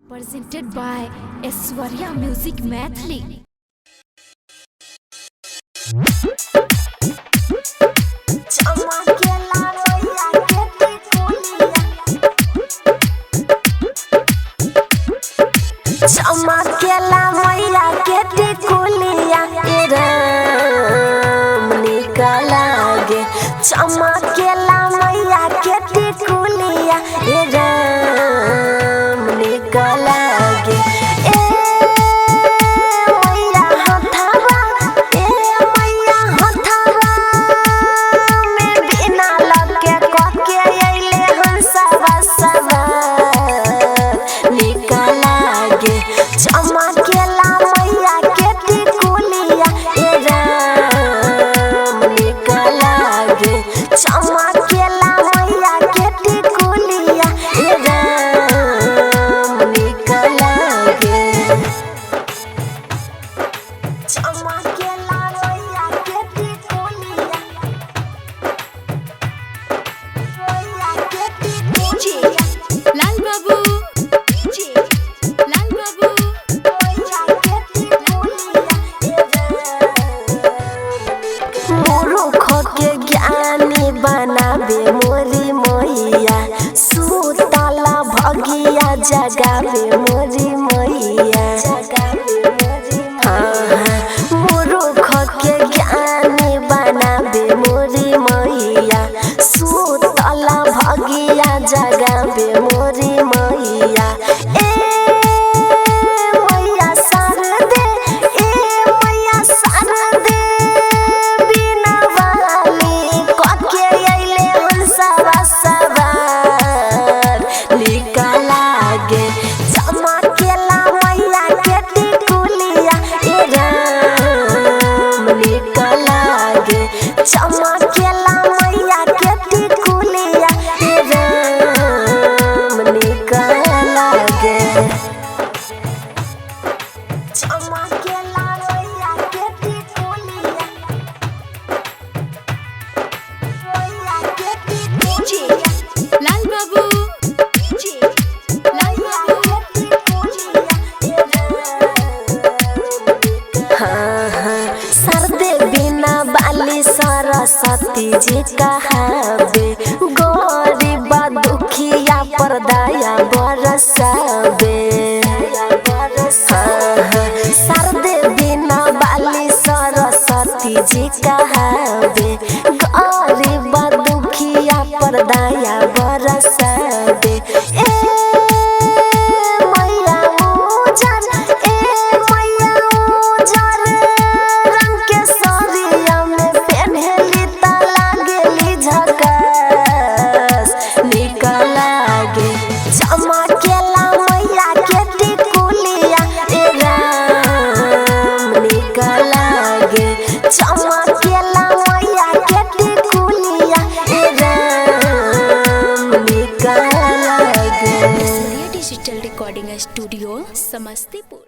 Presented by Aishwarya Music Maithili. चमकेला मैया के टिकुलिया, ए राम नीक लागे। चमकेला मैया के टिकुलिया, ए राम नीक लागे। ए मैया हथवा, ए मैया हथवा में बिना लगे कके अइले हंसवा सवार, नीक लागे। चमकेला मैया के टिकुलिया, ए राम नीक लागे। चमकेला मैया के टिकुलिया, ए राम नीक लागे। चमकेला मैया के टिकुलिया, मैया के टिकुलिया, लाल बाबू, लाल बाबू, मूर्ख के ज्ञानी बनाबे मोरी मैया, सुतला भगिया जगाबे मोरी मैया। हाँ हाँ, मूर्ख के ज्ञानी बनाबे मोरी मैया, सुतला भगिया जगाबे मोरी मैया। ए मैया शारदे, ए मैया शारदे, बिना वाली कके अइले हंसवा सवार, नीक लागे। चमकेला मैया के टिकुलिया, ए राम नीक लागे। चमकेला मैया के टिकुलिया, ए राम नीक लागे। चमकेला मैया के टिकुलिया, मैया के टिकुलिया, लाल बाबू, लाल बाबू, हाँ हाँ, सरदे बिना बाली सरस्वती जी कहाबे, गरीब दुखिया पर दया बरसाबे। हाँ हाँ, सरदे बिना बाली सरस्वती जी कहाबे, गरीब दुखिया पर दया बरसाबे। ए मैया उजर, ए मैया उजर रंग के साड़िया में पेन्हली त लागेली झकास, नीक लागे। चमकेला मैया के टिकुलिया, ए राम नीक लागे। चमकेला मैया के टिकुलिया, ए राम नीक लागे। Aishwarya digital recording studio, Samastipur.